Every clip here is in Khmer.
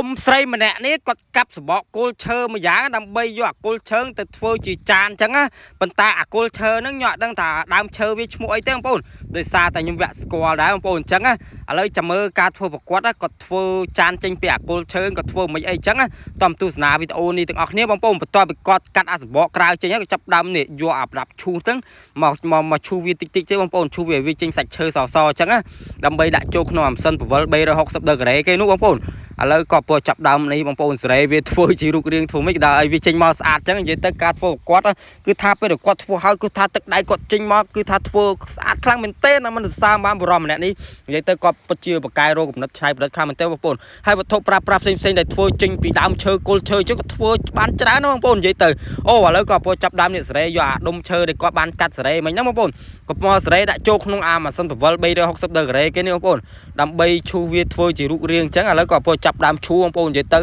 អ៊ំស្រីម្នាក់នេះគាត់កាប់សបកគល់ឈើមួយយ៉ាងដើម្បីយកអាគល់ឈើទៅធ្វើជាចានអញ្ចឹងណាប៉ុន្តែអាគល់ឈើហ្នឹងខ្ញុំអត់ដឹងថាដើមឈើវាឈ្មោះអីទេបងប្អូនដោយសារតែខ្ញុំវាក់ស្គាល់ដែរបងប្អូនអញ្ចឹងណាឥឡូវចាំមើលការធ្វើប្រកួតគាត់ធ្វើចានចេញពីអាគល់ឈើគាត់ធ្វើមិនអីអញ្ចឹងណាតំទស្សនាវីដេអូនេះទាំងអស់គ្នាបងប្អូនបន្ទាប់ពីគាត់កាត់អាសបកក្រៅចេញហើយក៏ចាប់ដើមនេះយកអាប្រដាប់ឈូសហ្នឹងមកមកមកឈូសវាតិចតិចទេបងប្អូនឈូសវាឲ្យវាចេញសាច់ឈើសសអញ្ចឹងណាដើម្បីដាក់ចូលក្នុងអាម៉ាស៊ីនពវល់360ដឺក្រេគេនោះបងប្អូនឥឡូវក៏ពណ៌ចាប់ដើមនេះបងប្អូនសេរីវាធ្វើជារូបរាងធ្វើម៉េចដល់ឲ្យវាចេញមកស្អាតចឹងនិយាយទៅការធ្វើគាត់គឺថាពេលគាត់ធ្វើហើយគឺថាទឹកដៃគាត់ចេញមកគឺថាធ្វើស្អាតខ្លាំងមែនទែនណាមិនសរសើរបានបរមម្នាក់នេះនិយាយទៅគាត់ពិតជាបកកែរកកំណត់ច្នៃប្រឌិតខ្លាំងមែនទែនបងប្អូនហើយវត្ថុប្រើប្រាស់ផ្សេងផ្សេងដែលធ្វើចេញពីដើមឈើគល់ឈើចឹងគាត់ធ្វើបានច្រើនណាបងប្អូននិយាយទៅអូឥឡូវក៏ពណ៌ចាប់ដើមនេះសេរីយកអាដុំឈើដែលគាត់បានកាត់សេរីមិញហ្នឹងបងប្អូនក៏មកសេរីដាក់ចូលក្នុងអាម៉ាស៊ីនពវល់360ដឺក្រេគេនេះបងប្អូនដើម្បីឈូសវាធ្វើជារូបរាងចឹងឥឡូវក៏ពណ៌ចាប់ដើមឈូបងប្អូននិយាយទៅ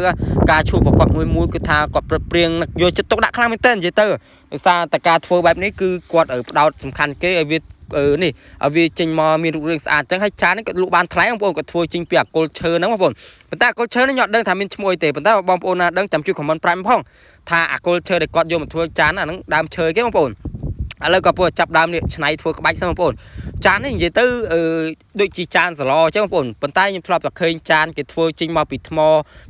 ការឈូប្រកបមួយមួយគឺថាគាត់ព្រឹកព្រៀងយកចិត្តទុកដាក់ខ្លាំងមែនទែននិយាយទៅដោយសារតែការធ្វើបែបនេះគឺគាត់ផ្ដោតសំខាន់គេឲ្យវានេះឲ្យវាចេញមកមានរូបរាងស្អាតចឹងហើយចាននេះគាត់លក់បានថ្លៃបងប្អូនគាត់ធ្វើចេញពីអាគល់ឈើហ្នឹងបងប្អូនប៉ុន្តែអាគល់ឈើនេះខ្ញុំអត់ដឹងថាមានឈ្មោះអីទេប៉ុន្តែបងប្អូនណាដឹងចាំជួយ comment ប្រាប់ផងថាអាគល់ឈើដែលគាត់យកមកធ្វើចានអាហ្នឹងដើមឈើគេបងប្អូនឥឡូវក៏ពូចាប់ដើមនេះឆ្នៃធ្វើក្បាច់សិនបងប្អូនចាននេះនិយាយទៅដូចជាចានសឡអញ្ចឹងបងប្អូនប៉ុន្តែខ្ញុំធ្លាប់តែឃើញចានគេធ្វើចេញមកពីថ្ម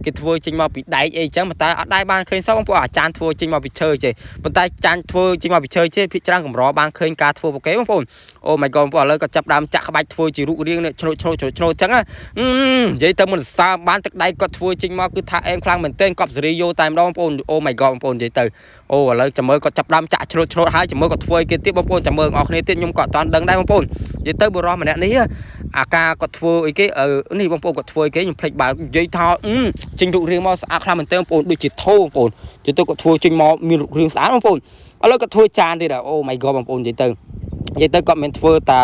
គេធ្វើចេញមកពីដែកអីអញ្ចឹងប៉ុន្តែអត់ដែរបានឃើញសោះបងប្អូនអាចានធ្វើចេញមកពីឈើទេប៉ុន្តែចានធ្វើចេញមកពីឈើទេភាគច្រើនកម្របានឃើញការធ្វើពួកគេបងប្អូនអូ my god បងប្អូនឥឡូវក៏ចាប់ដើមចាក់ក្បាច់ធ្វើជារូបរាងនេះឆ្នោតឆ្នោតឆ្នោតឆ្នោតអញ្ចឹងណានិយាយទៅមិនសរសើរបានទឹកដៃគាត់ធ្វើចេញមកគឺថាអែមខ្លាំងមែនទែនកប់សេរីយោតែម្ដងបងប្អូនអូ my god បងប្អូននិយាយទៅអូឥឡូវចាំមើលគាត់ចាប់ដើមចាក់ឆ្នោតឆ្នោតហើយចាំមើលគាត់ធ្វើឲ្យគេទៀតបងប្អូនចាំមើលអស់គ្នាទៀតខ្ញុំក៏អត់តាន់ដឹងដែរបងប្អូននិយាយទៅបុរសម្នាក់នេះអាការគាត់ធ្វើអីគេនេះបងប្អូនគាត់ធ្វើអីគេខ្ញុំភ្លេចបើនិយាយថាចេញរូបរាងមកស្អាតខ្លាំងមែនទែនបងប្អូនដូចជាថោបងប្អូននិយាយទៅគាត់ធ្វើចេញមកមានរូបរាងស្អាតបងប្អូនឥឡូវគាត់ធ្វើចានទៀតអូ my god បងប្អូននិយាយទៅនិយាយទៅគាត់មិនធ្វើតា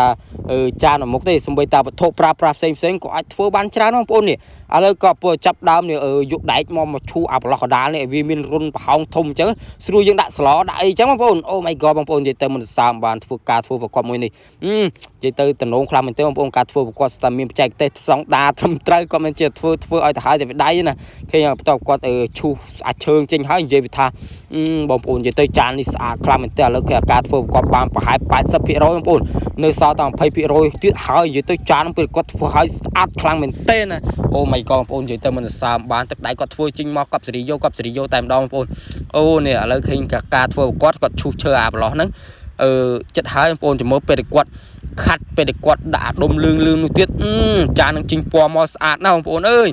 ចានមួយមុខទេសំបីតាវត្ថុប្រើប្រាស់ផ្សេងផ្សេងក៏អាចធ្វើបានច្រើនបងប្អូននេះឥឡូវក៏ពចាប់ដើមនេះយកដែកមកមកឈូអាប្រឡោះកដាលនេះឲ្យវាមានរុនប្រហោងធំអញ្ចឹងស្រួលយើងដាក់ស្លដាក់អីអញ្ចឹងបងប្អូនអូ my god បងប្អូននិយាយទៅមិនសរសើរបានធ្វើការធ្វើប្រកបមួយនេះនិយាយទៅតំណងខ្លាំងមែនទែនបងប្អូនការធ្វើប្រកបស្តែមានបច្ចេកទេសស្តង់ដាត្រឹមត្រូវគាត់មិនជាធ្វើធ្វើឲ្យទៅហើយតែវាដៃណាឃើញបន្ទាប់គាត់ឈូសអាចឈើងចេញហើយនិយាយវាថាបងប្អូននិយាយទៅចាននេះស្អាតខ្លាំងមែនទែនឥឡូវគេការធ្វើប្រកបបានប្រហែល80%បងប្អូននៅសល់តែ20%ទៀតហើយនិយាយទៅចានពេលគាត់ធ្វើឲ្យស្អាតខ្លាំងមែនទែនណាអូ my god បងប្អូននិយាយទៅមិនសរសើរបានទឹកដៃគាត់ធ្វើចេញមកកប់សេរីយោកប់សេរីយោតែម្ដងបងប្អូនអូនេះឥឡូវឃើញការធ្វើគាត់គាត់ឈូសឈើអាប្រឡោះហ្នឹងអឺចិត្តហើយបងប្អូនចាំមើលពេលគាត់ខាត់ពេលគាត់ដាក់អាដុំលឿងលឿងនោះទៀតចាននឹងចេញពណ៌មកស្អាតណាស់បងប្អូនអើយ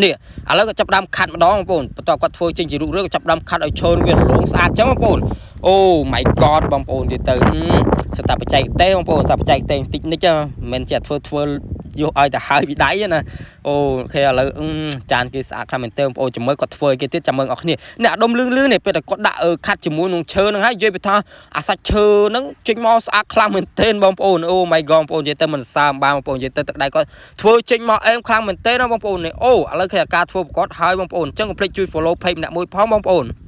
នេះឥឡូវក៏ចាប់ដើមខាត់ម្ដងបងប្អូនបន្ទាប់គាត់ធ្វើចេញជារូបរាងក៏ចាប់ដើមខាត់ឲ្យឈើវារលោងស្អាតចឹងបងប្អូនអូ my god បងប្អូននិយាយទៅសិតតែបច្ចេកទេសបងប្អូនសិតបច្ចេកទេសតិចនិចមិនមែនជាធ្វើធ្វើយកឲ្យទៅហើយពីដៃណាOK ឥឡូវចានគេស្អាតខ្លាំងមែនទែនបងប្អូនចាំមើលគាត់ធ្វើឲ្យគេទៀតចាំមើលអស់គ្នានេះអាដុំលឿងលឿងនេះពេលតែគាត់ដាក់ខាត់ជាមួយនឹងឈើហ្នឹងហើយនិយាយពីថាអាសាច់ឈើហ្នឹងចេញមកស្អាតខ្លាំងមែនទែនបងប្អូនអូ my god បងប្អូននិយាយទៅមិនសើមបានបងប្អូននិយាយទៅទឹកដៃគាត់ធ្វើចេញមកអែមខ្លាំងមែនទែនណាបងប្អូននេះអូឥឡូវគេអាការធ្វើប្រកបហើយបងប្អូនអញ្ចឹងកុំភ្លេចជួយ follow page ម្នាក់មួយផងបងប្អូន។